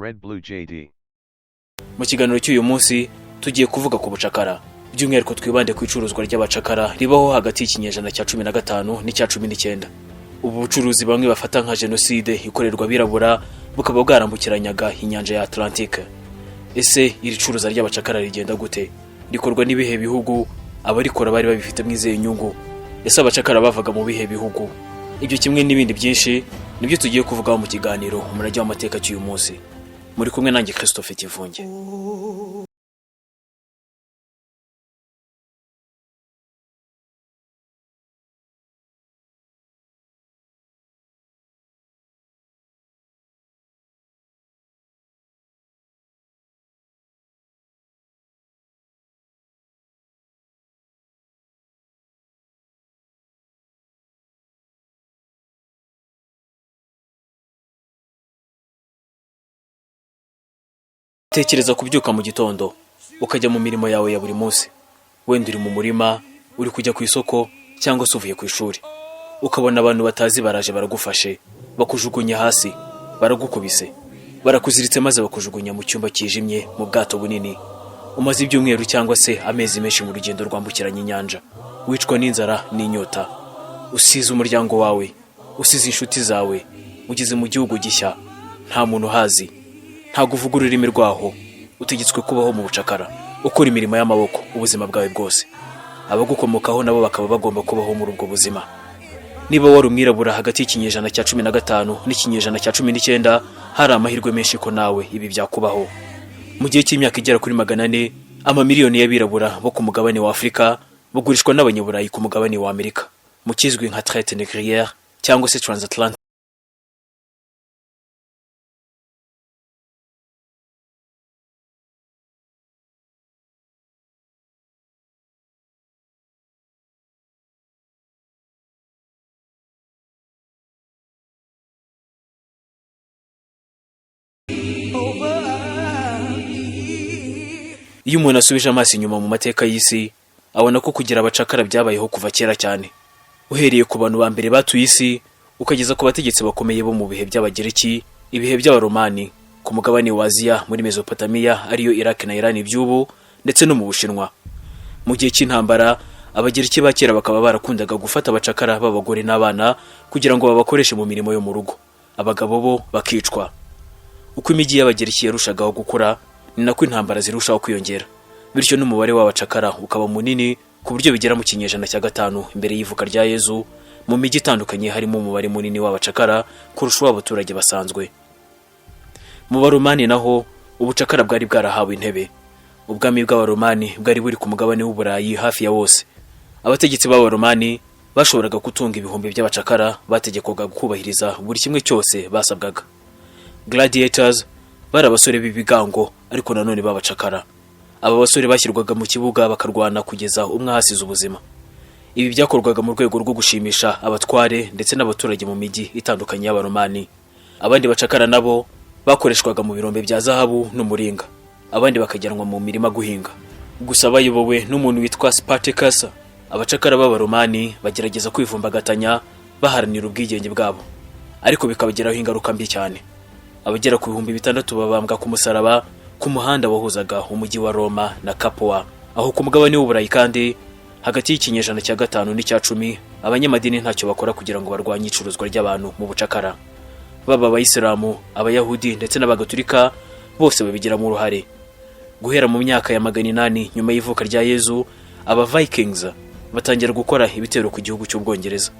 Red Blue JD. Mu kiganiro cy'uyu munsi tugiye kuvuga ku bucakara, by'umwihariko twibande ku icuruzwa ry'abacakara ribaho hagati y'ikinyejana cya 15 n'icya 19. Ubu bucuruzi bamwe bafata nka jenoside ikorerwa abirabura bukaba bwarambukiranyaga inyanja ya Atlantique. Ese iri curuza ry'abacakara rigenda gute? Rikorwa n'ibihe bihugu? Abarikora bari babifitemo izihe nyungu? Ese abacakara bavaga mu bihe bihugu? Ibyo kimwe n'ibindi byinshi nibyo tugiye kuvugaho mu kiganiro Umurage w'Amateka cy'uyu munsi. Muri kumwe nanjye Christophe Kivunge. Tekereza kubyuka mu gitondo ukajya mu mirimo yawe ya buri munsi, wenda uri mu murima, uri kujya ku isoko cyangwa se uvuye ku ishuri, ukabona abantu batazi baraje baragufashe, bakujugunya hasi, baragukubise, barakuziritse, maze bakujugunya mu cyumba cyijimye mu bwato bunini. Umaze ibyumweru cyangwa se amezi menshi mu rugendo rwambukiranya inyanja, wicwa n'inzara n'inyota, usize umuryango wawe, usize inshuti zawe, ugeze mu gihugu gishya, nta muntu uhazi, ntabwo uvuga ururimi rwaho, utegetswe kubaho mu bucakara, ukora imirimo y'amaboko ubuzima bwawe bwose, abagukomokaho nabo bakaba bagomba kubaho muri ubwo buzima. Niba wari umwirabura hagati y'ikinyejana cya 15 n'ikinyejana cya 19, hari amahirwe menshi ko nawe ibi byakubaho. Mu gihe cy'imyaka igera kuri 400, amamiliyoni y'abirabura bo ku mugabane wa Afurika bagurishwa n'Abanyaburayi ku mugabane wa Amerika mu kizwi nka traite négrière cyangwa se transatlantic. Iyo umuntu asubije amaso inyuma mu mateka y'isi, abona ko kugira abacakara byabayeho kuva kera cyane, uhereye ku bantu ba mbere batuye isi ukageza ku bategetsi bakomeye bo mu bihe by'Abagereki, ibihe by'Abaromani, ku mugabane wa Aziya, muri Mesopotamiya ariyo Iraq na Iran by'ubu, ndetse no mu Bushinwa. Mu gihe cy'intambara, Abagereki ba kera bakaba barakundaga gufata abacakara b'abagore n'abana kugira ngo babakoreshe mu mirimo yo mu rugo, abagabo bo bakicwa. Uko imijyi y'Abagereki yarushagaho gukura ni nako intambara zirushaho kwiyongera, bityo n'umubare w'abacakara ukaba munini, ku buryo bigera mu kinyejana cya gatanu imbere y'ivuka rya Yezu, mu mijyi itandukanye harimo umubare munini w'abacakara kurusha uw'abaturage basanzwe. Mu Baromani naho ubucakara bwari bwarahawe intebe. Ubwami bw'Abaromani bwari buri ku mugabane w'Uburayi hafi ya wose. Abategetsi b'Abaromani bashoboraga gutunga ibihumbi by'abacakara bategekwaga kubahiriza buri kimwe cyose basabwaga. Gladiators bari abasore b'ibigango ariko nanone b'abacakara. Aba basore bashyirwaga mu kibuga bakarwana kugeza umwe ahasize ubuzima. Ibi byakorwaga mu rwego rwo gushimisha abatware ndetse n'abaturage mu mijyi itandukanye y'Abaromani. Abandi bacakara nabo bakoreshwaga mu birombe bya zahabu n'umuringa, abandi bakajyanwa mu mirima guhinga. Gusa bayobowe n'umuntu witwa Spartacus, abacakara b'Abaromani bagerageza kwivumbagatanya baharanira ubwigenge bwabo, ariko bikabagiraho ingaruka mbi cyane. Abagera ku 6000 babambwa ku musaraba ku muhanda wahuzaga umujyi wa Roma na Capua. Aho ku mugabane w'Uburayi kandi, hagati y'ikinyejana cya gatanu n'icya 10, abanyamadini ntacyo bakora kugira ngo barwanye icuruzwa ry'abantu mu bucakara. Baba Abayisilamu, Abayahudi ndetse n'Abagatulika, bose babigiramo uruhare. Guhera mu myaka ya 800 nyuma y'ivuka rya Yezu, aba Vikings batangira gukora ibitero ku gihugu cy'Ubwongereza.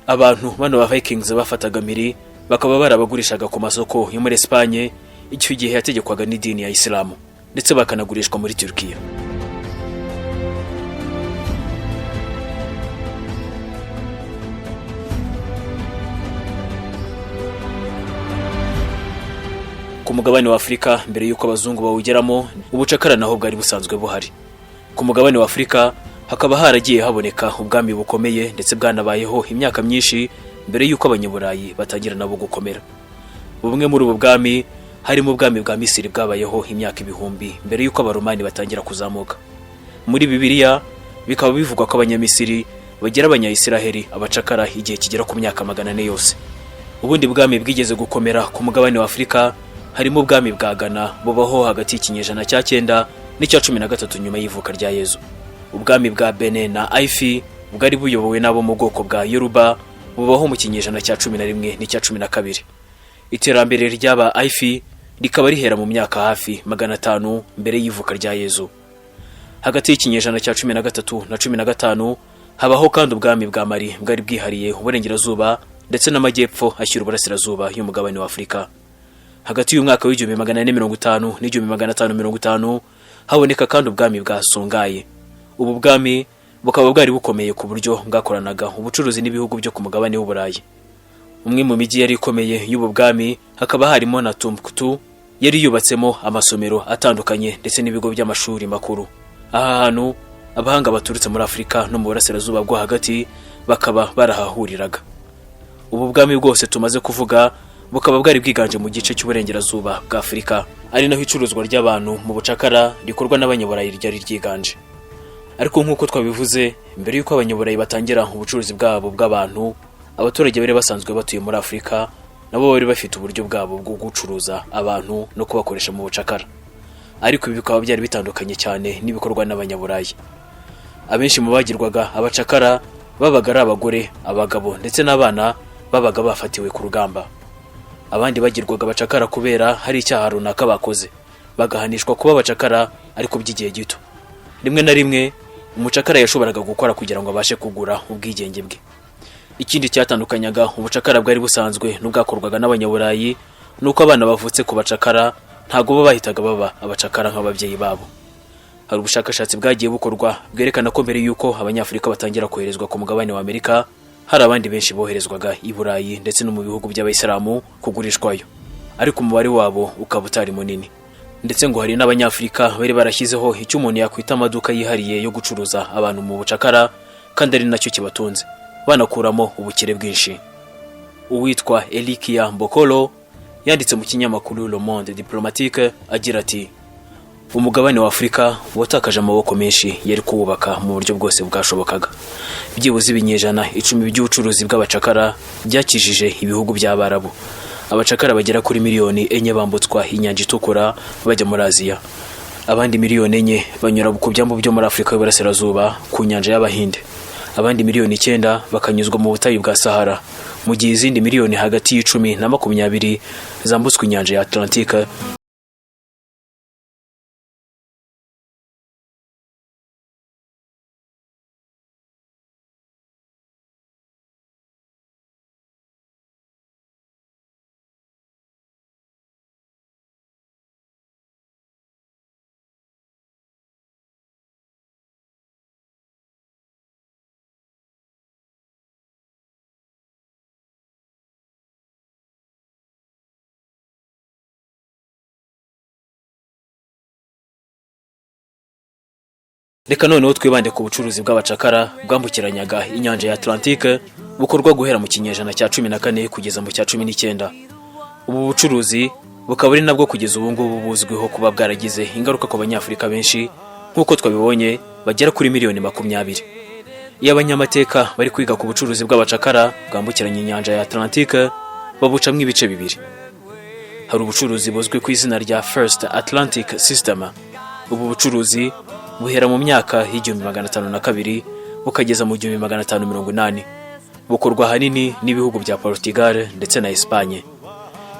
Abantu bano ba Vikings bafataga mpiri bakaba barabagurishaga ku masoko yo muri Espagne, icyo gihe yategekwaga n'idini ya Isilamu, ndetse bakanagurishwa muri Turkiya. Ku mugabane wa Afurika, mbere y'uko abazungu bawugeramo, ubucakara naho bwari busanzwe buhari. Ku mugabane wa Afurika hakaba haragiye haboneka ubwami bukomeye ndetse bwanabayeho imyaka myinshi mbere y'uko Abanyaburayi batangira nabo gukomera. Bumwe muri ubu bwami harimo ubwami bwa Misiri bwabayeho imyaka ibihumbi mbere y'uko Abaromani batangira kuzamuka. Muri Bibiliya bikaba bivugwa ko Abanyamisiri bagira Abanyayisiraheli abacakara igihe kigera ku myaka 400 yose. Ubundi bwami bwigeze gukomera ku mugabane wa Afurika Harimo ubwami bwa Ghana bubaho hagati y'ikinyejana cya 9 n'icya 13 nyuma y'ivuka rya Yezu, ubwami bwa Benin na Ife bwari buyobowe n'abo mu bwoko bwa Yoruba bubaho mu kinyejana cya 11 n'icya 12. Iterambere ry'aba Ife rikaba rihera mu myaka hafi 500 mbere y'ivuka rya Yezu. Hagati y'ikinyejana cya 13 na 15 habaho kandi ubwami bwa Mali bwari bwihariye uburengerazuba ndetse n'amajyepfo ashyira uburasirazuba y'umugabane wa Afurika. Hagati y'umwaka w'1450 n'1550 haboneka kandi ubwami bwa Songhai. Ubu bwami bukaba bwari bukomeye ku buryo bwakoranaga ubucuruzi n'ibihugu byo ku mugabane w'Uburayi. Umwe mu mijyi yari ikomeye y'ubu bwami hakaba harimo na Tumbuktu, yari yubatsemo amasomero atandukanye ndetse n'ibigo by'amashuri makuru. Aha hantu abahanga baturutse muri Afurika no mu burasirazuba bwo hagati bakaba barahahuriraga. Ubu bwami bwose tumaze kuvuga bukaba bwari bwiganje mu gice cy'uburengerazuba bwa Afurika, ari naho icuruzwa ry'abantu mu bucakara rikorwa n'Abanyaburayi ryari ryiganje. Ariko nk'uko twabivuze, mbere y'uko Abanyaburayi batangira ubucuruzi bwabo bw'abantu, abaturage bari basanzwe batuye muri Afurika nabo bari bafite uburyo bwabo bwo gucuruza abantu no kubakoresha mu bucakara, ariko ibi bikaba byari bitandukanye cyane n'ibikorwa n'Abanyaburayi. Abenshi mu bagirwaga abacakara babaga ari abagore, abagabo ndetse n'abana babaga bafatiwe ku rugamba. Abandi bagirwaga abacakara kubera hari icyaha runaka bakoze, bagahanishwa kuba abacakara ariko by'igihe gito. Rimwe na rimwe umucakara yashoboraga gukora kugira ngo abashe kugura ubwigenge bwe. Ikindi cyatandukanyaga ubucakara bwari busanzwe n'ubwakorwaga n'Abanyaburayi ni uko abana bavutse ku bacakara ntabwo bo bahitaga baba abacakara nk'ababyeyi babo. Hari ubushakashatsi bwagiye bukorwa bwerekana ko mbere y'uko Abanyafurika batangira koherezwa ku mugabane wa Amerika, hari abandi benshi boherezwaga i Burayi ndetse no mu bihugu by'Abayisilamu kugurishwayo, ariko umubare wabo ukaba utari munini. Ndetse ngo hari n'Abanyafurika bari barashyizeho icyo umuntu yakwita amaduka yihariye yo gucuruza abantu mu bucakara, kandi ari nacyo kibatunze, banakuramo ubukire bwinshi. Uwitwa Elikia Mbokolo yanditse mu kinyamakuru Le Monde Diplomatique agira ati: "Umugabane wa Afurika watakaje amaboko menshi yari kuwubaka mu buryo bwose bwashobokaga. Byibuze ibinyejana 10 by'ubucuruzi bw'abacakara byakijije ibihugu by'Abarabu. Abacakara bagera kuri miliyoni 4 bambutswa inyanja Itukura bajya muri Aziya, abandi miliyoni 4 banyura ku byambu byo muri Afurika y'Uburasirazuba ku nyanja y'Abahinde, abandi miliyoni 9 bakanyuzwa mu butayu bwa Sahara, mu gihe izindi miliyoni hagati y'10 na 20 zambutswa inyanja ya Atlantique." Reka noneho twibande ku bucuruzi bw'abacakara bwambukiranyaga inyanja ya Atlantique, bukorwa guhera mu kinyejana cya 14 kugeza mu cya 19. Ubu bucuruzi bukaba ari nabwo kugeza ubu ngubu buzwiho kuba bwaragize ingaruka ku Banyafurika benshi, nk'uko twabibonye, bagera kuri miliyoni 20. Iyo abanyamateka bari kwiga ku bucuruzi bw'abacakara bwambukiranya inyanja ya Atlantique, babucamo ibice bibiri. Hari ubucuruzi buzwi ku izina rya First Atlantic System. Ubu bucuruzi buhera mu myaka y'1502 bukageza mu 1580, bukorwa ahanini n'ibihugu bya Portugal ndetse na Espagne.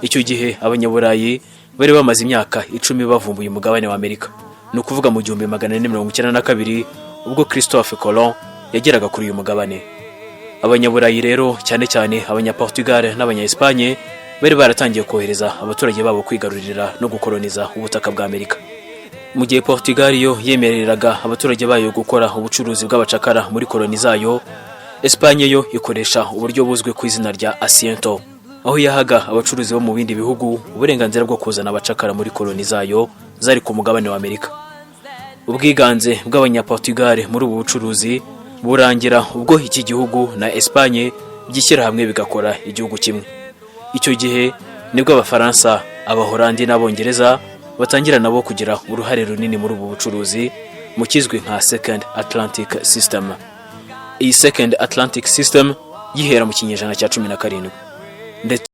Icyo gihe Abanyaburayi bari bamaze imyaka 10 bavumbuye umugabane wa Amerika, ni ukuvuga mu 1492 ubwo Christophe Colomb yageraga kuri uyu mugabane. Abanyaburayi rero, cyane cyane Abanyaportugal n'Abanya-Espagne, bari baratangiye kohereza abaturage babo kwigarurira no gukoloniza ubutaka bwa Amerika, mu gihe Portugal yo yemereraga abaturage bayo gukora ubucuruzi bw'abacakara muri koloni zayo. Espagne yo ikoresha uburyo buzwi ku izina rya asiento, aho yahaga abacuruzi bo mu bindi bihugu uburenganzira bwo kuzana abacakara muri koloni zayo zari ku mugabane wa Amerika. Ubwiganze bw'Abanyaportugal muri ubu bucuruzi burangira ubwo iki gihugu na Espagne byishyira hamwe bigakora igihugu kimwe. Icyo gihe nibwo Abafaransa, Abahorandi n'Abongereza batangira nabo kugira uruhare runini muri ubu bucuruzi mu kizwi nka Second Atlantic System. Iyi Second Atlantic System yihera mu kinyejana cya 17 ndetse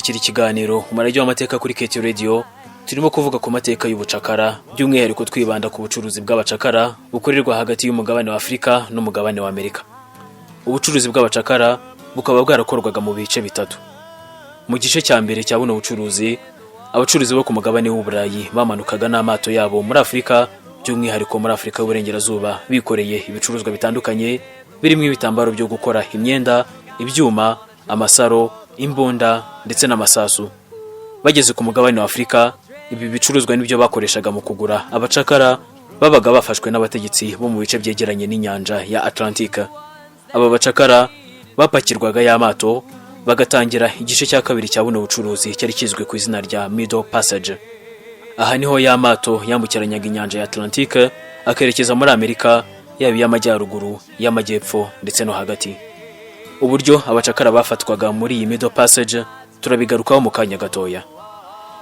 Gukurikira ikiganiro Umurage w'Amateka kuri KT Radio. Turimo kuvuga ku mateka y'ubucakara, by'umwihariko twibanda ku bucuruzi bw'abacakara bukorerwa hagati y'umugabane wa Afurika n'umugabane wa Amerika. Ubucuruzi bw'abacakara bukaba bwarakorwaga mu bice bitatu. Mu gice cya mbere cya buno bucuruzi, abacuruzi bo ku mugabane w'Uburayi bamanukaga n'amato yabo muri Afurika, by'umwihariko muri Afurika y'Uburengerazuba, bikoreye ibicuruzwa bitandukanye birimo ibitambaro byo gukora imyenda, ibyuma, amasaro, imbunda ndetse n'amasasu. Bageze ku mugabane wa Afurika, ibi bicuruzwa nibyo bakoreshaga mu kugura abacakara babaga bafashwe n'abategetsi bo mu bice byegeranye n'inyanja ya Atlantique. Aba bacakara bapakirwaga y'amato, bagatangira igice cya kabiri cya buno bucuruzi cyari kizwi ku izina rya Middle Passage. Aha niho ya mato yambukiranyaga inyanja ya Atlantique akerekeza muri Amerika, yaba iy'amajyaruguru, iy'amajyepfo ndetse no hagati. Uburyo abacakara bafatwaga muri iyi Middle Passage turabigarukaho mu kanya gatoya.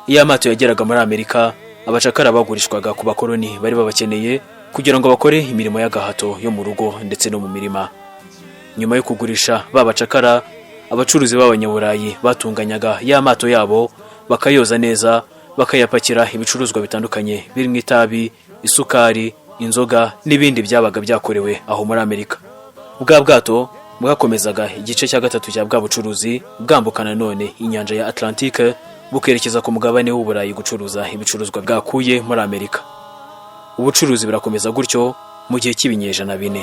Iyo amato yageraga muri Amerika, abacakara bagurishwaga ku bakoloni bari babakeneye kugira ngo bakore imirimo y'agahato yo mu rugo ndetse no mu mirima. Nyuma yo kugurisha ba bacakara, abacuruzi b'Abanyaburayi batunganyaga ya mato yabo, bakayoza neza, bakayapakira ibicuruzwa bitandukanye birimo itabi, isukari, inzoga n'ibindi byabaga byakorewe aho muri Amerika. Bwa bwato bwakomezaga igice cya gatatu cya bwa bucuruzi, bwambuka nanone inyanja ya Atlantique, bukerekeza ku mugabane w'Uburayi gucuruza ibicuruzwa bwakuye muri Amerika. Ubucuruzi burakomeza gutyo mu gihe cy'ibinyejana 4.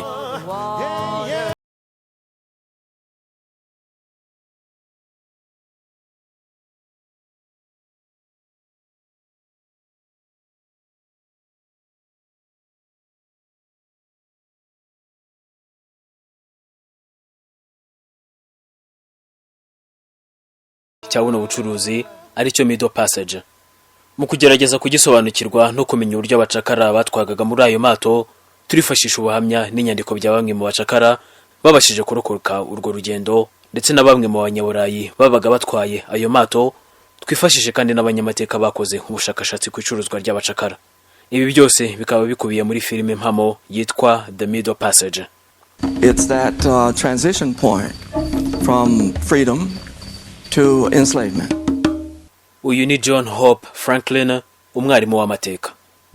Cya buno bucuruzi aricyo Middle Passage. Mu kugerageza kugisobanukirwa no kumenya uburyo abacakara batwagaga muri ayo mato, turifashisha ubuhamya n'inyandiko bya bamwe mu bacakara babashije kurokoka urwo rugendo, ndetse na bamwe mu Banyaburayi babaga batwaye ayo mato. Twifashishe kandi n'abanyamateka bakoze ubushakashatsi ku icuruzwa ry'abacakara. Ibi byose bikaba bikubiye muri filime mpamo yitwa The Middle Passage. It's that transition point from freedom to enslavement. Uyu ni John Hope Franklin, umwarimu w'amateka.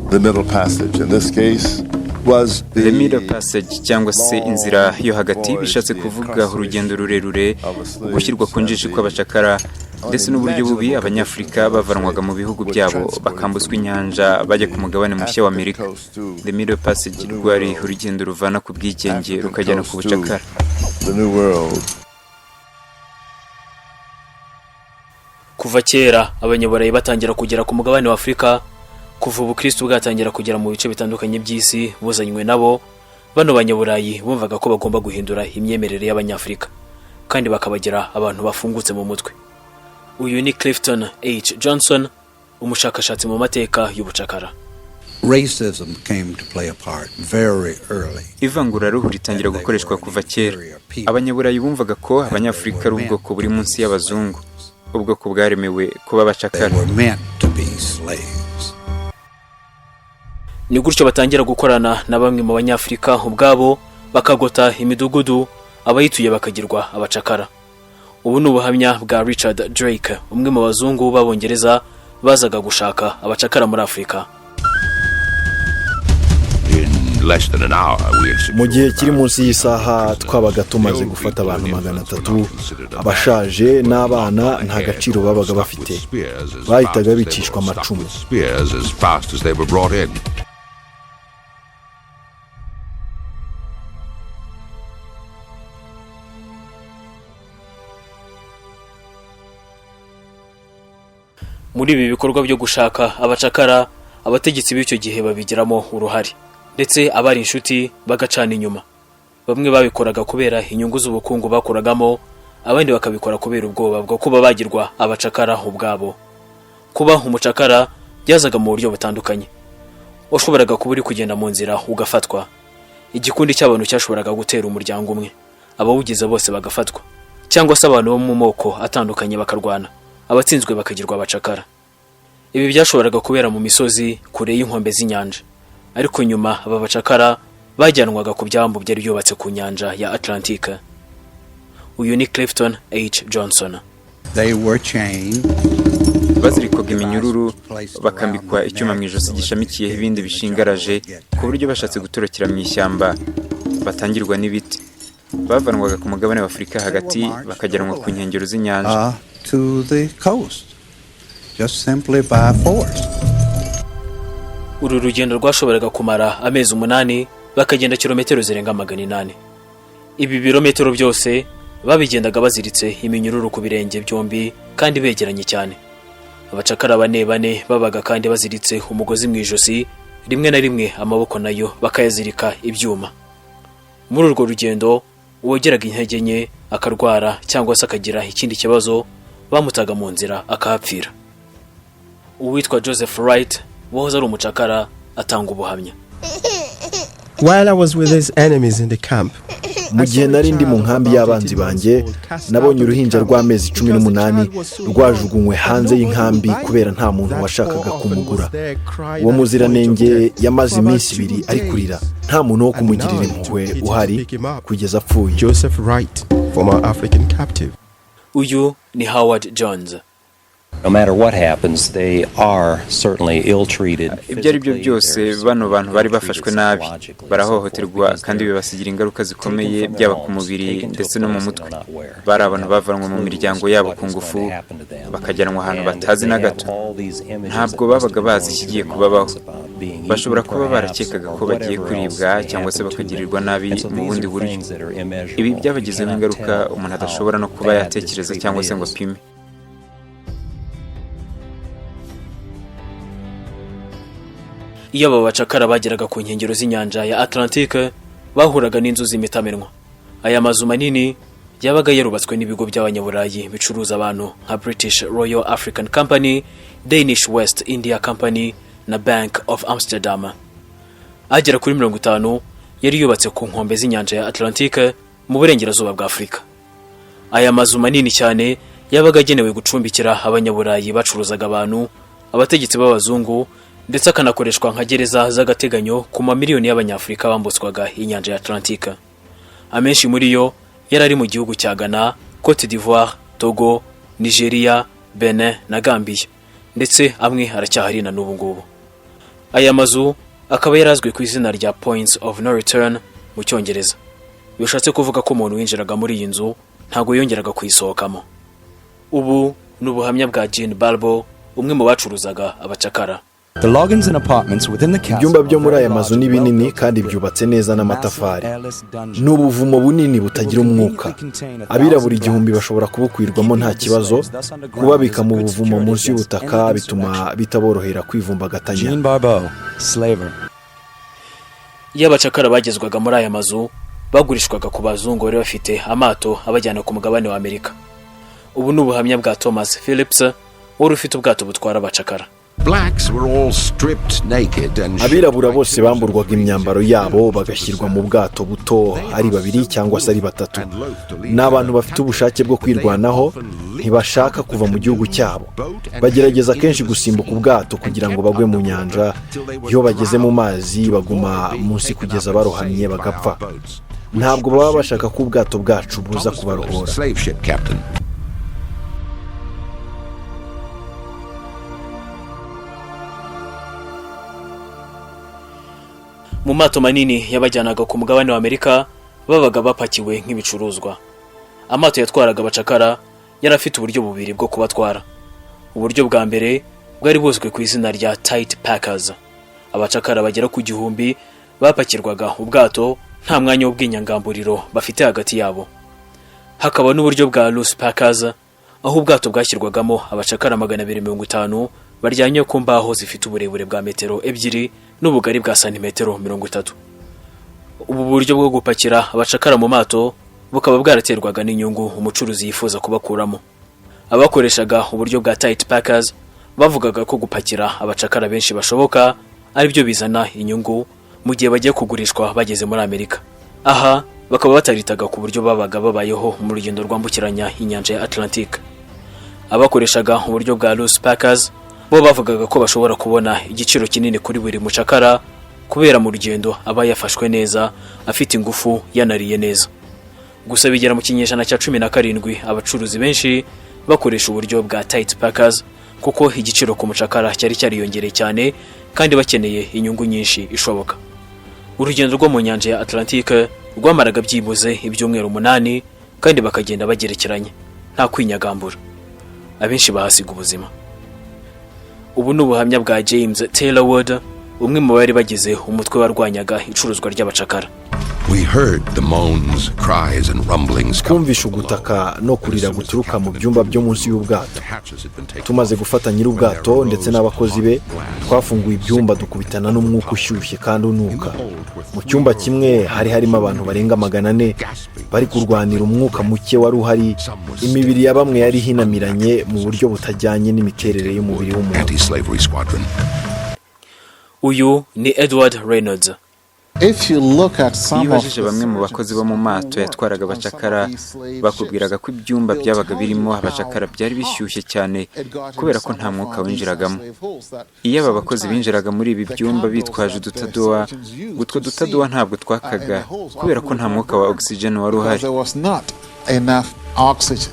The Middle Passage in this case was the The Middle Passage, cyangwa se inzira yo hagati, bishatse kuvuga urugendo rurerure, ugushyirwa ku njishi kw'abacakara, ndetse n'uburyo bubi Abanyafurika bavanwaga mu bihugu byabo bakambuswa inyanja bajya ku mugabane mushya wa Amerika. The Middle Passage rwari urugendo ruvana ku bwigenge rukajyana ku bucakara. The New World. Kuva kera Abanyaburayi batangira kugera ku mugabane wa Afurika, kuva ubukristu bwatangira kugera mu bice bitandukanye by'isi buzanywe nabo, bano Banyaburayi bumvaga ko bagomba guhindura imyemerere y'Abanyafurika kandi bakabagira abantu bafungutse mu mutwe. Uyu ni Clifton H Johnson, umushakashatsi mu mateka y'ubucakara. Racism came to play a part very early. Ivanguraruhu ritangira gukoreshwa kuva kera. Abanyaburayi bumvaga ko Abanyafurika ari ubwoko buri munsi y'abazungu, ubwoko bwaremewe kuba They abacakara. were meant to be slaves. Ni gutyo batangira gukorana na bamwe mu Banyafurika ubwabo, bakagota imidugudu, abayituye bakagirwa abacakara. Ubu ni ubuhamya bwa Richard Drake, umwe mu bazungu b'Abongereza bazaga gushaka abacakara muri Afurika. Mu gihe kiri munsi y'isaha twabaga tumaze gufata abantu 300. Abashaje n'abana nta gaciro babaga bafite, bahitaga bicishwa amacumu. Spears as fast as they were brought in. Muri ibi bikorwa byo gushaka abacakara, abategetsi b'icyo gihe babigiramo uruhare, ndetse abari inshuti bagacana inyuma. Bamwe babikoraga kubera inyungu z'ubukungu bakuragamo, abandi bakabikora kubera ubwoba bwo kuba bagirwa abacakara ubwabo. Kuba umucakara byazaga mu buryo butandukanye. Washoboraga kuba uri kugenda mu nzira ugafatwa. Igikundi cy'abantu cyashoboraga gutera umuryango umwe, abawugize bose bagafatwa, cyangwa se abantu bo mu moko atandukanye bakarwana, abatsinzwe bakagirwa abacakara. Ibi byashoboraga kubera mu misozi kure y'inkombe z'inyanja, ariko nyuma aba bacakara bajyanwaga ku byambu byari byubatse ku nyanja ya Atlantique. Uyu ni Clifton H Johnson. They were chained. Bazirikwaga iminyururu, bakambikwa icyuma mu ijosi gishamikiyeho ibindi bishingaraje, ku buryo bashatse gutorokera mu ishyamba batangirwa n'ibiti. Bavanwaga ku mugabane wa Afurika hagati bakajyanwa ku nkengero z'inyanja. To the coast, just simply by force. Uru rugendo rwashoboraga kumara amezi 8, bakagenda kilometero zirenga 800. Ibi birometero byose babigendaga baziritse iminyururu ku birenge byombi kandi begeranye cyane. Abacakara bane bane babaga kandi baziritse umugozi mu ijosi, rimwe na rimwe amaboko nayo bakayazirika ibyuma. Muri urwo rugendo, uwageraga intege nke, akarwara cyangwa se akagira ikindi kibazo, bamutaga mu nzira akahapfira. Uwitwa Joseph Wright, wahoze ari umucakara, atanga ubuhamya. While I was with his enemies in the camp, Mu gihe nari ndi mu nkambi y'abanzi banjye, nabonye uruhinja rw'amezi 18 rwajugunywe hanze y'inkambi kubera nta muntu washakaga kumugura. Uwo muziranenge yamaze iminsi 2 ari kurira, nta muntu wo kumugirira impuhwe uhari, kugeza apfuye. Joseph Wright, former African captive. Uyu ni Howard Jones. No matter what happens, they are certainly ill-treated. Ibyo ari byo byose, bano bantu bari bafashwe nabi, barahohoterwa kandi bibasigira ingaruka zikomeye, byaba ku mubiri ndetse no mu mutwe. Bari abantu bavanwe mu miryango yabo ku ngufu, bakajyanwa ahantu batazi na gato. Ntabwo babaga bazi ikigiye kubabaho. Bashobora kuba barakekaga ko bagiye kuribwa cyangwa se bakagirirwa nabi mu bundi buryo. Ibi byabagizeho ingaruka umuntu adashobora no kuba yatekereza cyangwa se ngo apime. Iyo aba bacakara bageraga ku nkengero z'inyanja ya Atlantique, bahuraga n'inzu z'imitamenwa. Aya mazu manini yabaga yarubatswe n'ibigo by'abanyaburayi bicuruza abantu nka British Royal African Company, Danish West India Company na Bank of Amsterdam. Agera kuri 50 yari yubatse ku nkombe z'inyanja ya Atlantique mu burengerazuba bwa Afurika. Aya mazu manini cyane yabaga agenewe gucumbikira abanyaburayi bacuruzaga abantu, abategetsi b'abazungu, ndetse akanakoreshwa nka gereza z'agateganyo ku mamiliyoni y'abanyafurika bambutswaga inyanja ya Atlantique. Amenshi muri yo yari ari mu gihugu cya Ghana, Cote d'Ivoire, Togo, Nigeria, Benin na Gambia, ndetse amwe aracyahari na n'ubu ngubu. Aya mazu akaba yarazwi ku izina rya Points of No Return mu Cyongereza, bishatse kuvuga ko umuntu winjiraga muri iyi nzu ntabwo yongeraga kuyisohokamo. Ubu ni ubuhamya bwa Jean Barbo, umwe mu bacuruzaga abacakara. Ibyumba byo muri aya mazu ni binini kandi byubatse neza n'amatafari. Ni ubuvumo bunini butagira umwuka. Abirabura 1000 bashobora kubukwirwamo nta kibazo. Kubabika mu buvumo munsi y'ubutaka bituma bitaborohera kwivumbagatanya. Iyo abacakara bagezwaga muri aya mazu, bagurishwaga ku bazungu bari bafite amato abajyana ku mugabane wa Amerika. Ubu ni ubuhamya bwa Thomas Phillips, wari ufite ubwato butwara abacakara. Abirabura bose bamburwaga imyambaro yabo, bagashyirwa mu bwato buto ari babiri cyangwa se ari batatu. Ni abantu bafite ubushake bwo kwirwanaho, ntibashaka kuva mu gihugu cyabo. Bagerageza kenshi gusimbuka ubwato kugira ngo bagwe mu nyanja. Iyo bageze mu mazi, baguma munsi kugeza barohamye bagapfa. Ntabwo baba bashaka ko ubwato bwacu buza kubarohora. Mu mato manini yabajyanaga ku mugabane wa Amerika, babaga bapakiwe nk'ibicuruzwa. Amato yatwaraga abacakara yari afite uburyo bubiri bwo kubatwara. Uburyo bwa mbere bwari buzwi ku izina rya tight packers. Abacakara bagera ku 1000 bapakirwaga ubwato nta mwanya w'ubwinyangamburiro bafite hagati yabo. Hakaba n'uburyo bwa loose packers, aho ubwato bwashyirwagamo abacakara 250 baryamye ku mbaho zifite uburebure bwa metero 2 n'ubugari bwa santimetero 30. Ubu buryo bwo gupakira abacakara mu mato bukaba bwaraterwaga n'inyungu umucuruzi yifuza kubakuramo. Abakoreshaga uburyo bwa tight packers bavugaga ko gupakira abacakara benshi bashoboka aribyo bizana inyungu mu gihe bagiye kugurishwa bageze muri Amerika. Aha bakaba bataritaga ku buryo babaga babayeho mu rugendo rwambukiranya inyanja ya Atlantique. Abakoreshaga uburyo bwa loose packers bo bavugaga ko bashobora kubona igiciro kinini kuri buri mucakara, kubera mu rugendo aba yafashwe neza, afite ingufu, yanariye neza. Gusa bigera mu kinyejana cya 17, abacuruzi benshi Bakoresha uburyo bwa tight packers, kuko igiciro ku mucakara cyari cyariyongereye cyane kandi bakeneye inyungu nyinshi ishoboka. Urugendo rwo mu nyanja ya Atlantique rwamaraga byibuze ibyumweru 8, kandi bakagenda bagerekeranye nta kwinyagambura. Abenshi bahasiga ubuzima. Ubu ni ubuhamya bwa James Taylor Wood, umwe mu bari bagize umutwe warwanyaga icuruzwa ry'abacakara. We heard the moans, cries, and rumblings. Twumvishe ugutaka no kurira guturuka mu byumba byo munsi y'ubwato. Tumaze gufata nyir'ubwato ndetse n'abakozi be, twafunguye ibyumba, dukubitana n'umwuka ushyushye kandi unuka. Mu cyumba kimwe hari harimo abantu barenga 400 bari kurwanira umwuka muke wari uhari. Imibiri ya bamwe yari ihinamiranye mu buryo butajyanye n'imiterere y'umubiri w'umuntu. Anti-slavery squadron. Uyu ni Edward Reynolds. Iyo ubajije bamwe mu bakozi bo mu mato yatwaraga abacakara, bakubwiraga ko ibyumba byabaga birimo abacakara byari bishyushye cyane kubera ko nta mwuka winjiragamo. Iyo aba bakozi binjiraga muri ibi byumba bitwaje udutadowa, utwo dutadowa ntabwo twakaga kubera ko nta mwuka wa oxygen wari uhari. There was not enough oxygen.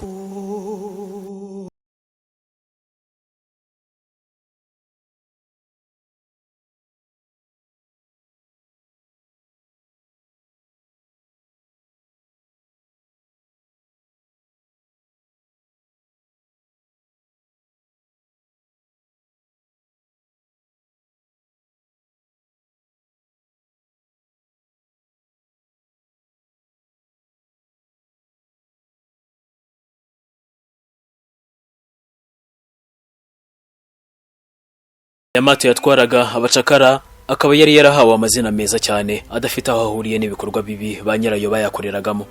Aya mato yatwaraga abacakara akaba yari yarahawe amazina meza cyane adafite aho ahuriye n'ibikorwa bibi ba nyirayo bayakoreragamo.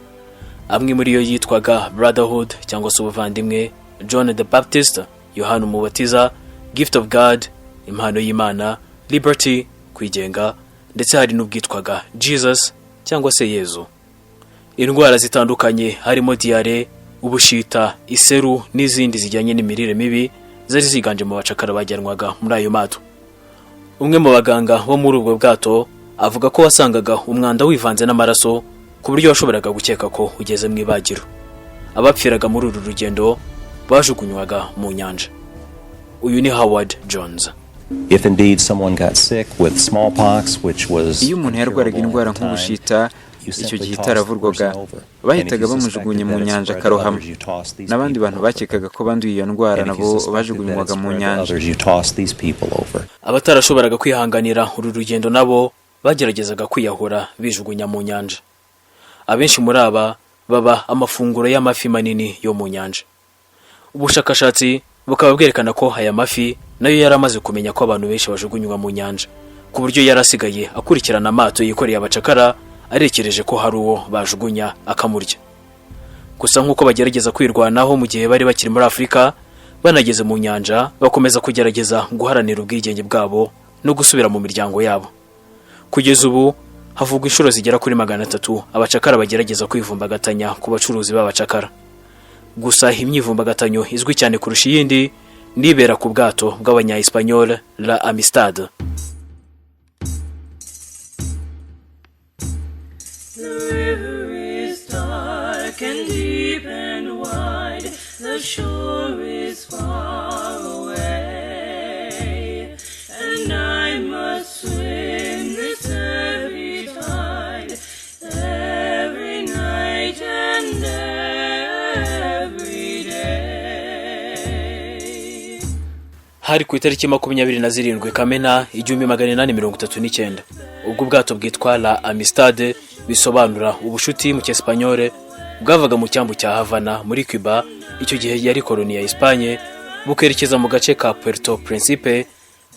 Amwe muri yo yitwaga Brotherhood cyangwa se ubuvandimwe, John the Baptist, Yohana Umubatiza, Gift of God, impano y'Imana, Liberty, kwigenga, ndetse hari n'ubwitwaga Jesus cyangwa se Yezu. Indwara zitandukanye harimo diyare, ubushita, iseru n'izindi zijyanye n'imirire mibi zari ziganje mu bacakara bajyanwaga muri ayo mato. Umwe mu baganga bo muri ubwo bwato avuga ko wasangaga umwanda wivanze n'amaraso, ku buryo washoboraga gukeka ko ugeze mu ibagiro. Abapfiraga muri uru rugendo bajugunywaga mu nyanja. Uyu ni Howard Jones. If indeed someone got sick with smallpox, which was Iyo umuntu yarwaraga indwara nk'ubushita, icyo gihe itaravurwaga, bahitaga bamujugunya mu nyanja akarohama. N'abandi bantu bakekaga ko banduye iyo ndwara nabo bajugunywaga mu nyanja. others, you tossed these people over. Abatarashoboraga kwihanganira uru rugendo nabo bageragezaga kwiyahura bijugunya mu nyanja. Abenshi muri aba baba amafunguro y'amafi manini yo mu nyanja. Ubushakashatsi bukaba bwerekana ko aya mafi nayo yari amaze kumenya ko abantu benshi bajugunywa mu nyanja, ku buryo yari asigaye akurikirana amato yikoreye abacakara, arekereje ko hari uwo bajugunya akamurya. Gusa nk'uko bagerageza kwirwanaho mu gihe bari bakiri muri Afurika, banageze mu nyanja bakomeza kugerageza guharanira ubwigenge bwabo no gusubira mu miryango yabo. Kugeza ubu havugwa inshuro zigera kuri 300 abacakara bagerageza kwivumbagatanya ku bacuruzi b'abacakara. Gusa imyivumbagatanyo izwi cyane kurusha iyindi nibera ku bwato bw'abanya-Espanyol La Amistad. The river is dark and deep and wide, the shore is far away, and I must swim this heavy tide every night and every day. Hari ku itariki 27 Kamena 1839, ubwo ubwato bwitwa La Amistad, bisobanura ubushuti mu cyesipanyole, bwavaga mu cyambu cya Havana muri Cuba, icyo gihe yari koloni ya Espagne, bukerekeza mu gace ka Puerto Principe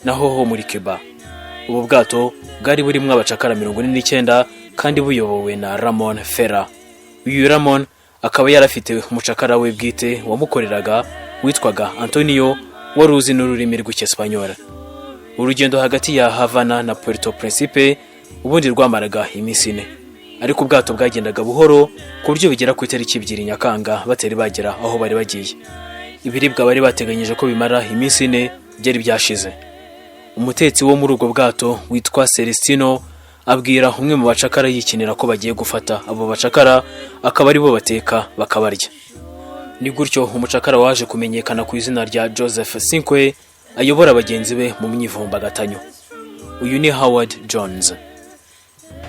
naho ho muri Cuba. Ubu bwato bwari burimo abacakara 49 kandi buyobowe na Ramon Ferrer. Uyu Ramon akaba yarafite umucakara we bwite wamukoreraga witwaga Antonio, wari uzi n'ururimi rw'icyesipanyol. Urugendo hagati ya Havana na Puerto Principe ubundi rwamaraga iminsi 4, ariko ubwato bwagendaga buhoro ku buryo bigera ku itariki 2 Nyakanga batari bagera aho bari bagiye. Ibiribwa bari bateganyije ko bimara iminsi 4 byari byashize. Umutetsi wo muri ubwo bwato witwa Celestino abwira umwe mu bacakara yikinira ko bagiye gufata abo bacakara akaba aribo bateka bakabarya. Ni gutyo umucakara waje kumenyekana ku izina rya Joseph Cinque ayobora bagenzi be mu myivumbagatanyo. Uyu ni Howard Jones.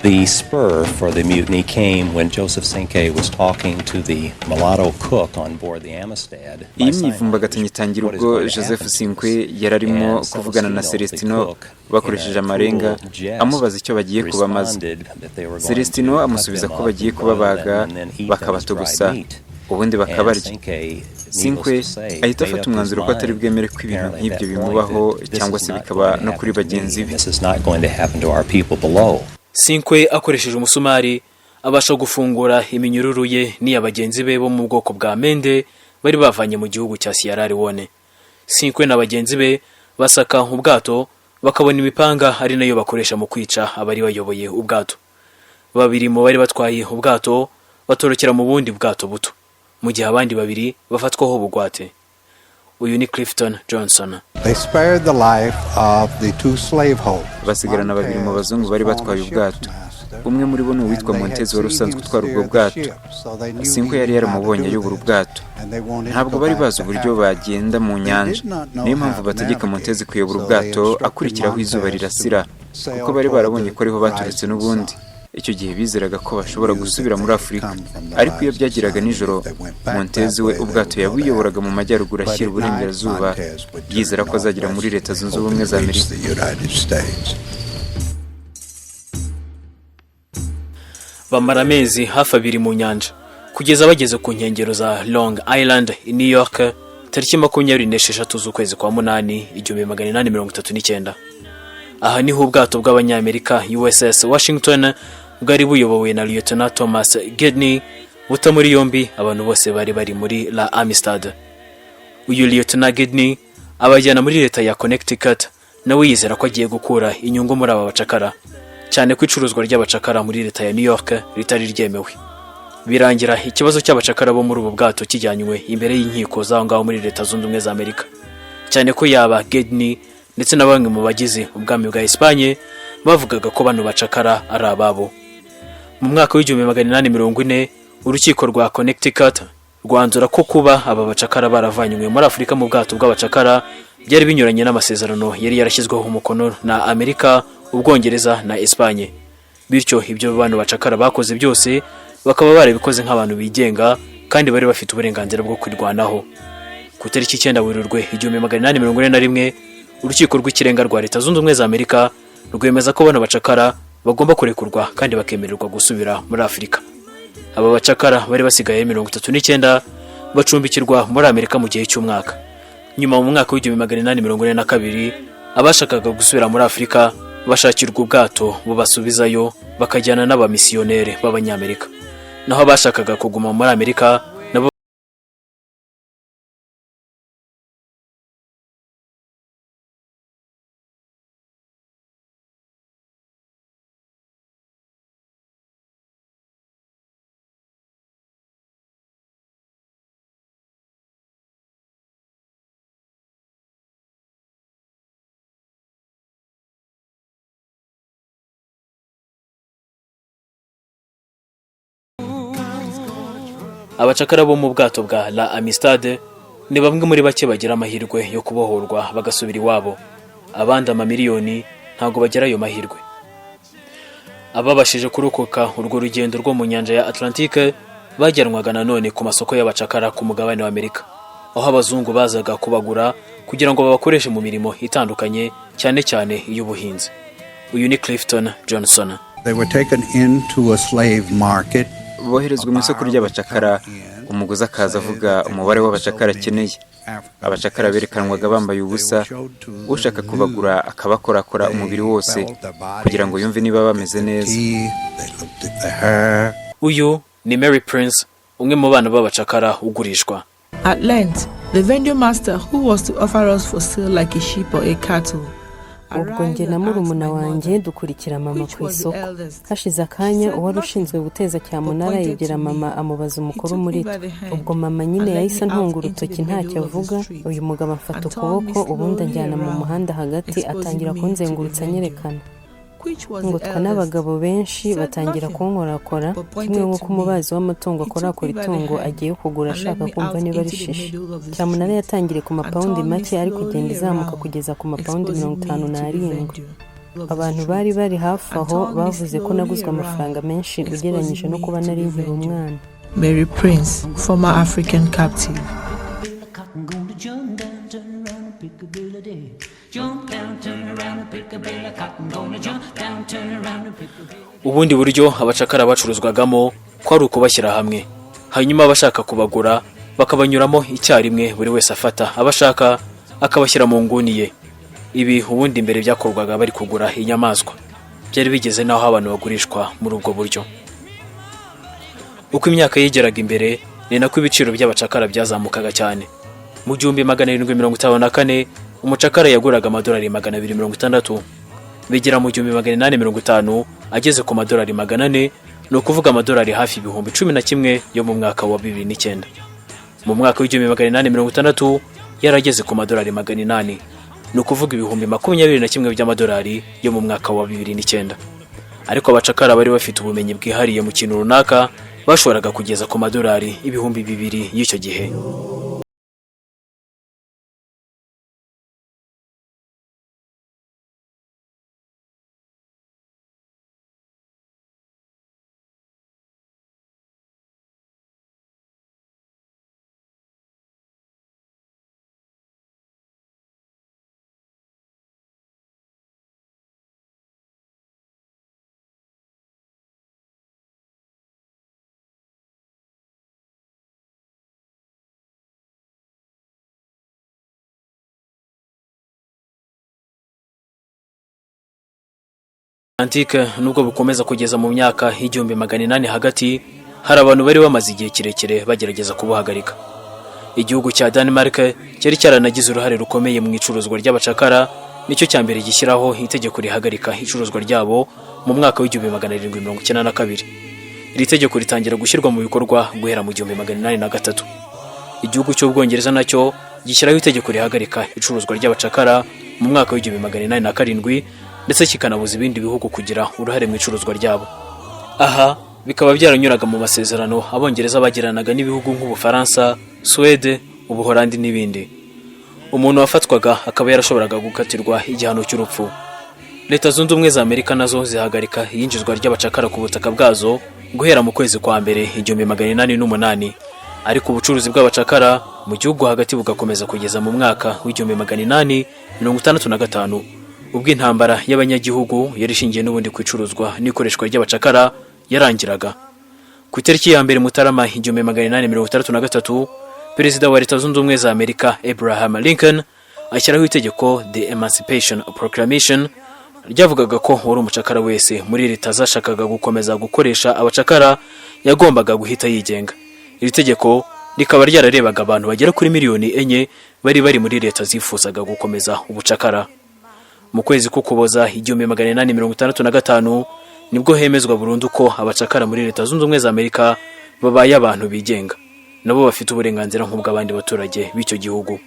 The spur for the mutiny came when Joseph Cinque was talking to the mulatto cook on board the Amistad. Iyi myivumbagatanyo itangira ubwo Joseph Cinque yari arimo kuvugana na Celestino bakoresheje amarenga, amubaza icyo bagiye kubamaza. Celestino amusubiza ko bagiye kubabaga bakabatogosa, ubundi bakabarya. Cinque ahita afata umwanzuro ko atari bwemere ko ibintu nk'ibyo bimubaho cyangwa se bikaba no kuri bagenzi be. This is not going to happen to our people below. Cinque akoresheje umusumari abasha gufungura iminyururu ye n'iya bagenzi be bo mu bwoko bwa Mende bari bavanye mu gihugu cya Sierra Leone. Cinque na bagenzi be basaka ubwato, bakabona imipanga ari nayo bakoresha mu kwica abari bayoboye ubwato. Babiri mu bari batwaye ubwato batorokera mu bundi bwato buto, mu gihe abandi babiri bafatwaho bugwate. Uyu ni Clifton Johnson. They spared the life of the two slaveholders. Basigarana babiri mu bazungu bari batwaye ubwato. Umwe muri bo ni uwitwa Montez wari usanzwe utwara ubwo bwato. Cinque yari yaramubonye ayobora ubwato. Ntabwo bari bazi uburyo bagenda mu nyanja, niyo mpamvu bategeka Montez kuyobora ubwato akurikiraho izuba rirasira, kuko bari barabonye ko ariho baturutse n'ubundi. Icyo gihe bizeraga ko bashobora gusubira muri Afurika. Ariko iyo byageraga nijoro, Montez we ubwato yabuyoboraga mu majyaruguru ashyira uburengerazuba, yizera ko azagera muri Leta Zunze Ubumwe za Amerika. The United States. Bamara amezi hafi 2 mu nyanja kugeza bageze ku nkengero za Long Island i New York tariki 26 z'ukwezi kwa munani 1839. Aha niho ubwato bw'Abanyamerika USS Washington bwari buyobowe na Lieutenant Thomas Gedney buta muri yombi abantu bose bari bari muri La Amistad. Uyu Lieutenant Gedney abajyana muri leta ya Connecticut, nawe yizera ko agiye gukura inyungu muri aba bacakara, cyane ko icuruzwa ry'abacakara muri leta ya New York ritari ryemewe. Birangira ikibazo cy'abacakara bo muri ubu bwato kijyanywe imbere y'inkiko z'aho ngaho muri Leta Zunze Ubumwe za Amerika, cyane ko yaba Gedney ndetse na bamwe mu bagize ubwami bwa Espagne bavugaga ko bano bacakara ari ababo. Mu mwaka w'1840 urukiko rwa Connecticut rwanzura ko kuba aba bacakara baravanywe muri Afurika mu bwato bw'abacakara byari binyuranye n'amasezerano yari yarashyizweho umukono na Amerika, Ubwongereza na Espagne, bityo ibyo bano bacakara bakoze byose bakaba barabikoze nk'abantu bigenga kandi bari bafite uburenganzira bwo kwirwanaho. Ku itariki 9 Werurwe 1841 urukiko rw'ikirenga rwa Leta Zunze Ubumwe za Amerika rwemeza ko bano bacakara bagomba kurekurwa kandi bakemererwa gusubira muri Afurika. Aba bacakara bari basigaye 39 bacumbikirwa muri Amerika mu gihe cy'umwaka. Nyuma mu mwaka w'1842 abashakaga gusubira muri Afurika bashakirwa ubwato bubasubizayo, bakajyana n'abamisiyoneri b'Abanyamerika, naho abashakaga kuguma muri Amerika nabo Abacakara bo mu bwato bwa La Amistad ni bamwe muri bake bagira amahirwe yo kubohorwa bagasubira iwabo. Abandi amamiliyoni ntabwo bagira ayo mahirwe. Ababashije kurokoka urwo rugendo rwo mu nyanja ya Atlantique bajyanwaga nanone ku masoko y'abacakara ku mugabane wa Amerika, aho abazungu bazaga kubagura kugira ngo babakoreshe mu mirimo itandukanye, cyane cyane iy'ubuhinzi. Uyu ni Clifton Johnson. They were taken into a slave market. Boherezwa mu isoko ry'abacakara, umuguzi akaza avuga umubare w'abacakara akeneye. Abacakara berekanwaga bambaye ubusa, ushaka kubagura akabakorakora umubiri wose kugira ngo yumve niba bameze neza. Uyu ni Mary Prince, umwe mu bana b'abacakara ugurishwa. At length, the vendor master who was to offer us for sale like a sheep or a cattle. Ubwo njye na murumuna wanjye dukurikira mama ku isoko. Hashize akanya, uwari ushinzwe guteza cyamunara yegera mama amubaza umukuru muri twe. Ubwo mama nyine yahise antunga urutoki ntacyo avuga. Uyu mugabo amfata ukuboko, ubundi anjyana mu muhanda hagati, atangira kunzengurutsa anyerekana. Ngotwa n'abagabo benshi batangira kunkorakora kimwe nk'uko umubazi w'amatungo akorakora itungo agiye kugura ashaka kumva niba rishishe. Cyamunara yatangiriye ku mapawundi make ariko igenda izamuka kugeza ku mapawundi 57. Abantu bari bari hafi aho bavuze ko naguzwe amafaranga menshi ugereranyije no kuba nari nkiri umwana. Mary Prince, former African captive. Ubundi buryo abacakara bacuruzwagamo ko ari ukubashyira hamwe, hanyuma abashaka kubagura bakabanyuramo icyarimwe, buri wese afata abashaka akabashyira mu nguni ye. Ibi ubundi mbere byakorwaga bari kugura inyamaswa. Byari bigeze n'aho abantu bagurishwa muri ubwo buryo. Uko imyaka yegeraga imbere ni nako ibiciro by'abacakara byazamukaga cyane. Mu 1754 umucakara yaguraga amadolari 260, bigera mu 1850 ageze ku madolari 400, ni ukuvuga amadolari hafi 11,000 yo mu mwaka wa 2009. Mu mwaka wa 1860 yarageze ku madolari 800, ni ukuvuga 21,000 by'amadolari yo mu mwaka wa 2009. Ariko abacakara bari bafite ubumenyi bwihariye mu kintu runaka bashoboraga kugeza ku madolari 2000 y'icyo gihe. Atlantique nubwo bukomeza kugeza mu myaka 1800 hagati, hari abantu bari bamaze igihe kirekire bagerageza kubuhagarika. Igihugu cya Denmark cyari cyaranagize uruhare rukomeye mu icuruzwa ry'abacakara, nicyo cya mbere gishyiraho itegeko rihagarika icuruzwa ryabo mu mwaka wa 1792. Iri tegeko ritangira gushyirwa mu bikorwa guhera mu 1803. Igihugu cy'Ubwongereza nacyo gishyiraho itegeko rihagarika icuruzwa ry'abacakara mu mwaka wa 1807, ndetse kikanabuza ibindi bihugu kugira uruhare mu icuruzwa ryabo. Aha bikaba byaranyuraga mu masezerano Abongereza bagiranaga n'ibihugu nk'Ubufaransa, Suwede, Ubuholandi n'ibindi. Umuntu wafatwaga akaba yarashoboraga gukatirwa igihano cy'urupfu. Leta Zunze Ubumwe za Amerika nazo zihagarika iyinjizwa ry'abacakara ku butaka bwazo guhera mu kwezi kwa mbere 1808, ariko ubucuruzi bw'abacakara mu gihugu hagati bugakomeza kugeza mu mwaka wa 1865, ubwo intambara y'abanyagihugu yari ishingiye n'ubundi ku icuruzwa n'ikoreshwa ry'abacakara yarangiraga. Ku itariki ya 1 Mutarama 1863, Perezida wa Leta Zunze Ubumwe za Amerika Abraham Lincoln ashyiraho itegeko The Emancipation Proclamation ryavugaga ko wari umucakara wese muri leta zashakaga gukomeza gukoresha abacakara yagombaga guhita yigenga. Iri tegeko rikaba ryararebaga abantu bagera kuri 4 miliyoni bari bari muri leta zifuzaga gukomeza ubucakara. Mu kwezi k'Ukuboza 1865 nibwo hemezwa burundu ko abacakara muri Leta Zunze Ubumwe za Amerika babaye abantu bigenga, nabo bafite uburenganzira nk'ubw'abandi baturage b'icyo gihugu.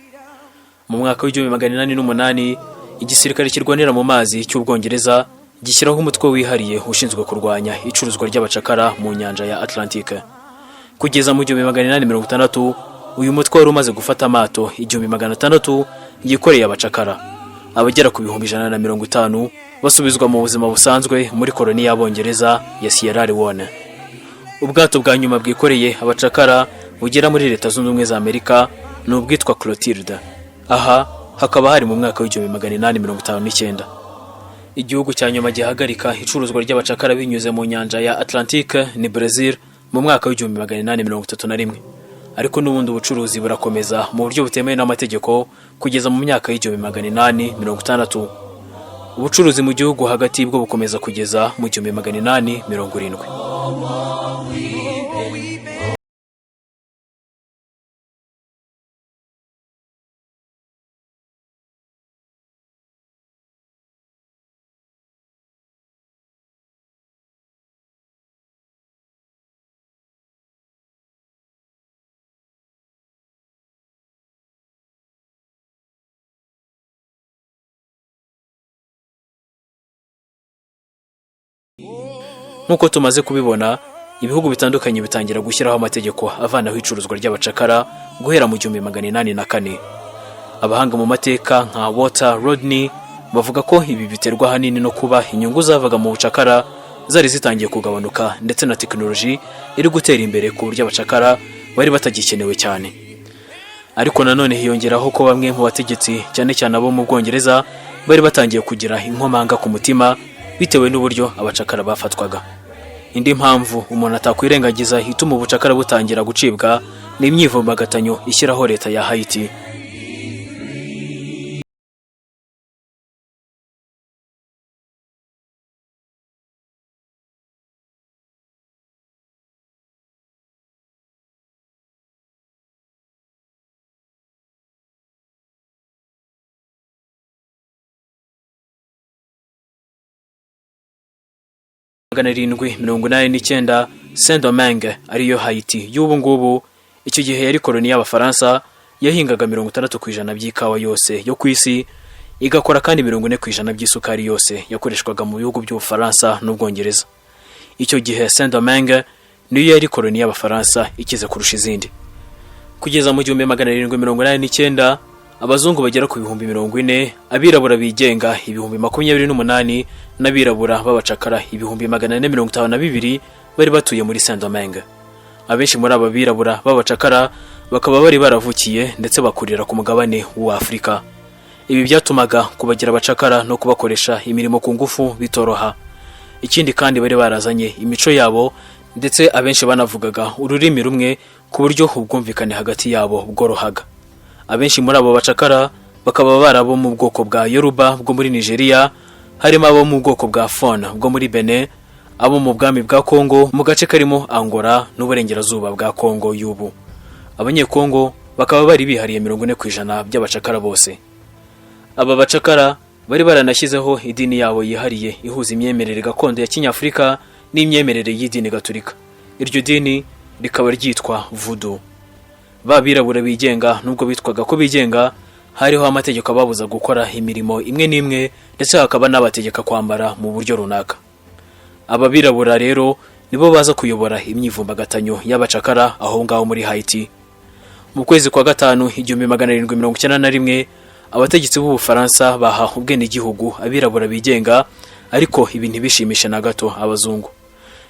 Mu mwaka wa 1808 igisirikare kirwanira mu mazi cy'Ubwongereza gishyiraho umutwe wihariye ushinzwe kurwanya icuruzwa ry'abacakara mu nyanja ya Atlantique. Kugeza mu 1860 uyu mutwe wari umaze gufata amato 1600 yikoreye abacakara, abagera ku 150,000 basubizwa mu buzima busanzwe muri koloni y'Abongereza ya Sierra Leone. Ubwato bwa nyuma bwikoreye abacakara bugera muri Leta Zunze Ubumwe za Amerika ni ubwitwa Clotilde. Aha hakaba hari mu mwaka wa 1859. Igihugu cya nyuma gihagarika icuruzwa ry'abacakara binyuze mu nyanja ya Atlantique ni Brazil mu mwaka wa 1831, ariko n'ubundi ubucuruzi burakomeza mu buryo butemewe n'amategeko kugeza mu myaka y'1860. Ubucuruzi mu gihugu hagati bwo bukomeza kugeza mu 1870. Nk'uko tumaze kubibona, ibihugu bitandukanye bitangira gushyiraho amategeko avanaho icuruzwa ry'abacakara guhera mu 1804. Abahanga mu mateka nka Walter Rodney bavuga ko ibi biterwa ahanini no kuba inyungu zavaga mu bucakara zari zitangiye kugabanuka, ndetse na tekinoloji iri gutera imbere, ku buryo abacakara bari batagikenewe cyane. Ariko nanone hiyongeraho ko bamwe mu bategetsi, cyane cyane abo mu Bwongereza, bari batangiye kugira inkomanga ku mutima bitewe n'uburyo abacakara bafatwaga. Indi mpamvu umuntu atakwirengagiza ituma ubucakara butangira gucibwa ni imyivumbagatanyo ishyiraho leta ya Haiti. 789, Saint Domingue, ariyo Haiti y'ubu ngubu, icyo gihe yari koloni y'Abafaransa, yahingaga 60% by'ikawa yose yo ku isi, igakora kandi 40% by'isukari yose yakoreshwaga mu bihugu by'Ubufaransa n'Ubwongereza. Icyo gihe Saint Domingue niyo yari koloni y'Abafaransa ikize kurusha izindi. Kugeza mu 1789, abazungu bagera ku 40,000, abirabura bigenga 28,000 n'abirabura b'abacakara 452,000 bari batuye muri Saint Domingue. Abenshi muri aba birabura b'abacakara bakaba bari baravukiye ndetse bakurira ku mugabane wa Afurika. Ibi byatumaga kubagira abacakara no kubakoresha imirimo ku ngufu bitoroha. Ikindi kandi, bari barazanye imico yabo, ndetse abenshi banavugaga ururimi rumwe, ku buryo ubwumvikane hagati yabo bworohaga. Abenshi muri abo bacakara bakaba bari abo mu bwoko bwa Yoruba bwo muri Nigeria, harimo abo mu bwoko bwa Fon bwo muri Benin, abo mu bwami bwa Kongo mu gace karimo Angola n'uburengerazuba bwa Kongo y'ubu. Abanyekongo bakaba bari bihariye 40% by'abacakara bose. Aba bacakara bari baranashyizeho idini yabo yihariye ihuza imyemerere gakondo ya kinyafurika n'imyemerere y'idini gaturika, iryo dini rikaba ryitwa Voodoo. Ba birabura bigenga, nubwo bitwaga ko bigenga, hariho amategeko ababuza gukora imirimo imwe n'imwe, ndetse hakaba n'abategeka kwambara mu buryo runaka. Aba birabura rero nibo baza kuyobora imyivumbagatanyo y'abacakara aho ngaho muri Haiti. Mu kwezi kwa gatanu 1791, abategetsi b'Ubufaransa baha ubwenegihugu abirabura bigenga, ariko ibi ntibishimishe na gato abazungu.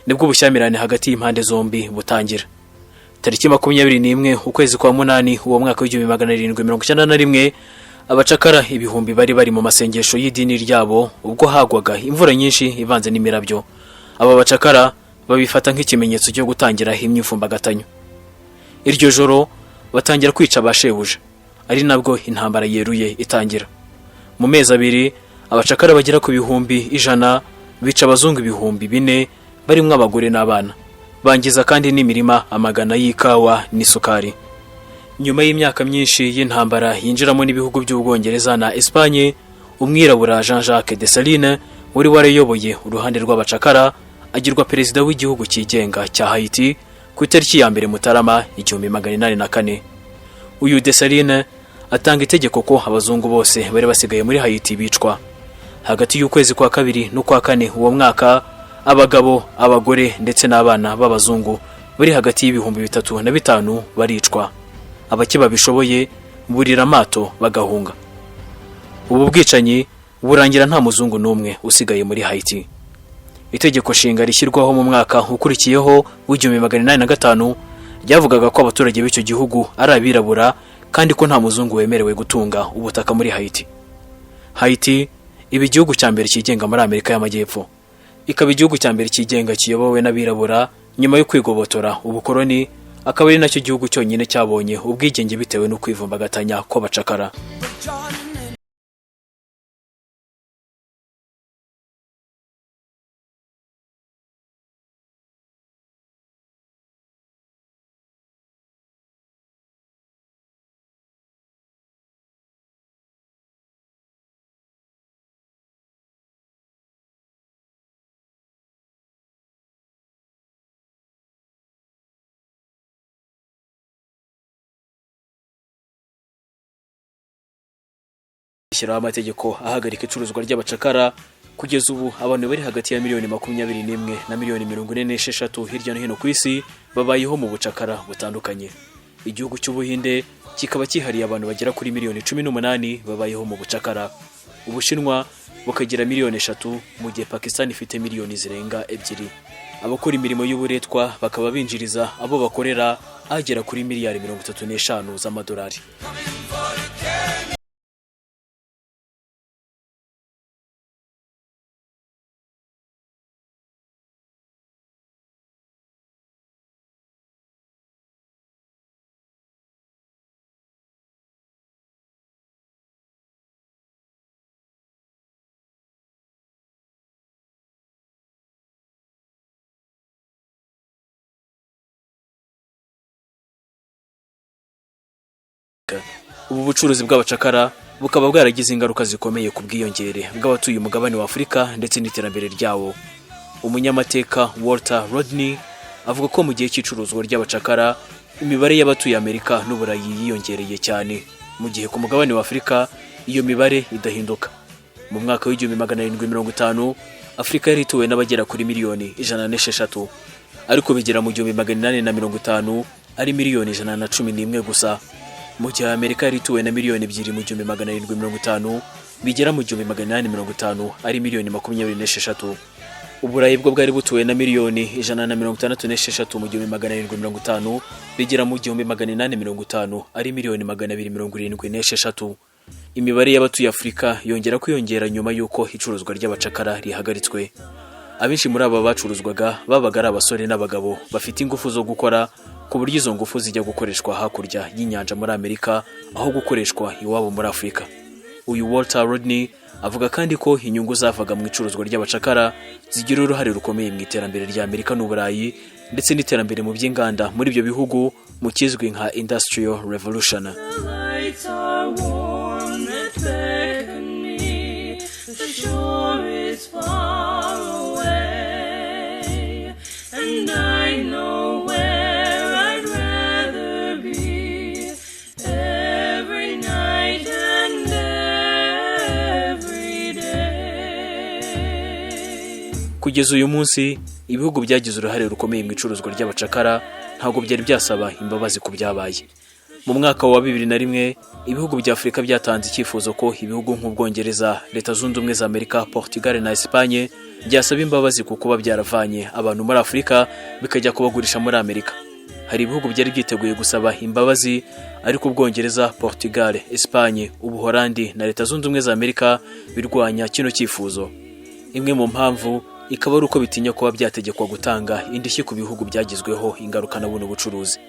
Nibwo ubushyamirane hagati y'impande zombi butangira. Tariki 21 ukwezi kwa munani uwo mwaka w'1791, abacakara ibihumbi bari bari mu masengesho y'idini ryabo ubwo hagwaga imvura nyinshi ivanze n'imirabyo. Aba bacakara babifata nk'ikimenyetso cyo gutangira imyivumbagatanyo. Iryo joro batangira kwica ba shebuja, ari nabwo intambara yeruye itangira. Mu mezi 2, abacakara bagera ku 100,000 bica abazungu 4,000 barimo abagore n'abana, bangiza kandi n'imirima amagana y'ikawa n'isukari. Nyuma y'imyaka myinshi y'intambara yinjiramo n'ibihugu by'Ubwongereza na Espagne, umwirabura Jean Jacques Dessalines wari warayoboye uruhande rw'abacakara agirwa perezida w'igihugu cyigenga cya Haiti ku itariki ya 1 Mutarama 1804. Uyu Dessalines atanga itegeko ko abazungu bose bari basigaye muri Haiti bicwa. Hagati y'ukwezi kwa kabiri n'ukwa kane uwo mwaka, abagabo, abagore ndetse n'abana b'abazungu bari hagati y'3,000 na 5,000 baricwa. Abake babishoboye burira amato bagahunga. Ubu bwicanyi burangira nta muzungu n'umwe usigaye muri Haiti. Itegeko nshinga rishyirwaho mu mwaka ukurikiyeho w'1805 ryavugaga ko abaturage b'icyo gihugu ari abirabura, kandi ko nta muzungu wemerewe gutunga ubutaka muri Haiti. Haiti iba igihugu cya mbere cyigenga muri Amerika y'Amajyepfo, ikaba igihugu cya mbere cyigenga kiyobowe n'abirabura nyuma yo kwigobotora ubukoloni, akaba ari nacyo gihugu cyonyine cyabonye ubwigenge bitewe no kwivumbagatanya kw'abacakara. Ishyiraho amategeko ahagarika icuruzwa ry'abacakara Kugeza ubu, abantu bari hagati ya miliyoni 21 na miliyoni 46 hirya no hino ku isi babayeho mu bucakara butandukanye. Igihugu cy'Ubuhinde kikaba cyihariye abantu bagera kuri miliyoni 18 babayeho mu bucakara, Ubushinwa bukagira miliyoni 3, mu gihe Pakistan ifite miliyoni zirenga 2. Abakora imirimo y'uburetwa bakaba binjiriza abo bakorera agera kuri miliyari 35 z'amadolari. Ubu bucuruzi bw'abacakara bukaba bwaragize ingaruka zikomeye ku bwiyongere bw'abatuye umugabane wa Afurika ndetse n'iterambere ryawo. Umunyamateka Walter Rodney avuga ko mu gihe cy'icuruzwa ry'abacakara, imibare y'abatuye Amerika n'Uburayi yiyongereye cyane, mu gihe ku mugabane wa Afurika iyo mibare idahinduka. Mu mwaka w'1750, Afurika yari ituwe n'abagera kuri miliyoni 106, ariko bigera mu 1850 ari miliyoni 111 gusa, mu gihe Amerika yari ituwe na miliyoni 2 mu 1750, bigera mu 1850 ari miliyoni 26. Uburayi bwo bwari butuwe na miliyoni 166 mu 1750, bigera mu 1850 ari miliyoni 276. Imibare y'abatuye Afurika yongera kwiyongera nyuma y'uko icuruzwa ry'abacakara rihagaritswe. Abenshi muri aba bacuruzwaga babaga ari abasore n'abagabo bafite ingufu zo gukora, ku buryo izo ngufu zijya gukoreshwa hakurya y'inyanja muri Amerika aho gukoreshwa iwabo muri Afurika. Uyu Walter Rodney avuga kandi ko inyungu zavaga mu icuruzwa ry'abacakara zigira uruhare rukomeye mu iterambere rya Amerika n'Uburayi, ndetse n'iterambere mu by'inganda muri ibyo bihugu, mu kizwi nka Industrial Revolution. The lights are warm that beckon me. The shore is far away, and I know where I'd rather be every night and every day. Kugeza uyu munsi, ibihugu byagize uruhare rukomeye mu icuruzwa ry'abacakara ntabwo byari byasaba imbabazi ku byabaye. Mu mwaka wa 2001, ibihugu bya Afurika byatanze icyifuzo ko ibihugu nk'Ubwongereza, Leta Zunze Ubumwe za Amerika, Portugal na Espagne byasaba imbabazi ku kuba byaravanye abantu muri Afurika bikajya kubagurisha muri Amerika. Hari ibihugu byari byiteguye gusaba imbabazi, ariko Ubwongereza, Portugal, Espagne, Ubuholandi na Leta Zunze Ubumwe za Amerika birwanya kino cyifuzo. Imwe mu mpamvu ikaba ari uko bitinya kuba byategekwa gutanga indishyi ku bihugu byagizweho ingaruka na buno bucuruzi.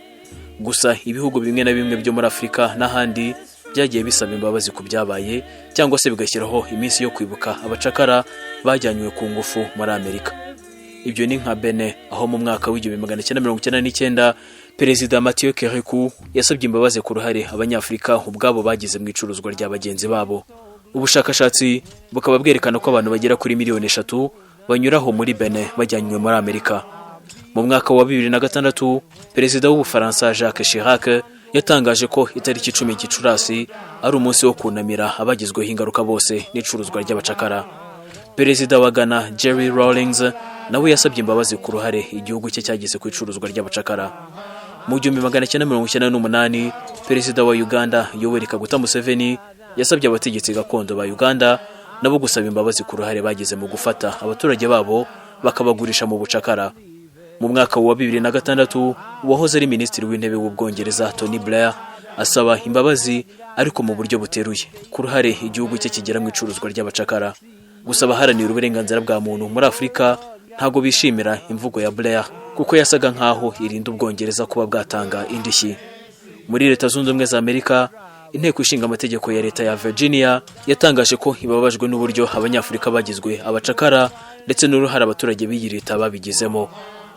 Gusa ibihugu bimwe na bimwe byo muri Afurika n'ahandi byagiye bisaba imbabazi ku byabaye, cyangwa se bigashyiraho iminsi yo kwibuka abacakara bajyanywe ku ngufu muri Amerika. Ibyo ni nka Benin, aho mu mwaka w'1999 Perezida Mathieu Kérékou yasabye imbabazi ku ruhare Abanyafurika ubwabo bagize mu icuruzwa rya bagenzi babo. Ubushakashatsi bukaba bwerekana ko abantu bagera kuri miliyoni 3 banyuraho muri Benin bajyanywe muri Amerika. Mu mwaka wa 2006, Perezida w'Ubufaransa Jacques Chirac yatangaje ko itariki 10 Gicurasi ari umunsi wo kunamira abagizweho ingaruka bose n'icuruzwa ry'abacakara. Perezida wa Ghana Jerry Rawlings nawe yasabye imbabazi ku ruhare igihugu cye cyagize ku icuruzwa ry'abacakara. Mu 1998, Perezida wa Uganda Yoweri Kaguta Museveni yasabye abategetsi gakondo ba Uganda nabo gusaba imbabazi ku ruhare bagize mu gufata abaturage babo bakabagurisha mu bucakara. Mu mwaka wa 2006, uwahoze ari Minisitiri w'Intebe w'Ubwongereza Tony Blair asaba imbabazi, ariko mu buryo buteruye, ku ruhare igihugu cye kigira mu icuruzwa ry'abacakara. Gusa abaharanira uburenganzira bwa muntu muri Afurika ntabwo bishimira imvugo ya Blair, kuko yasaga nkaho irinda Ubwongereza kuba bwatanga indishyi. Muri Leta Zunze Ubumwe za Amerika, Inteko Ishinga Amategeko ya Leta ya Virginia yatangaje ko ibabajwe n'uburyo Abanyafurika bagizwe abacakara ndetse n'uruhare abaturage b'iyi leta babigizemo.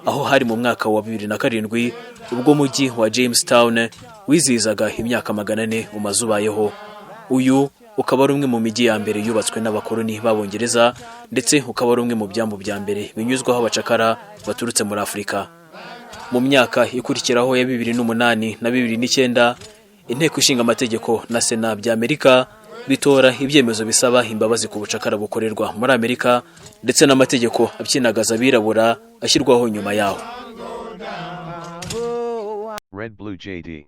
Aho hari mu mwaka wa 2007, ubwo umujyi wa Jamestown wizihizaga imyaka 400 umaze ubayeho. Uyu ukaba ari umwe mu mijyi ya mbere yubatswe n'abakoloni b'Abongereza, ndetse ukaba ari umwe mu byambu bya mbere binyuzwaho abacakara baturutse muri Afurika. Mu myaka ikurikiraho ya 2008 na 2009, Inteko Ishinga Amategeko na Sena bya Amerika Bitora ibyemezo bisaba imbabazi ku bucakara bukorerwa muri Amerika, ndetse n'amategeko apyinagaza abirabura ashyirwaho nyuma yaho. Red Blue JD.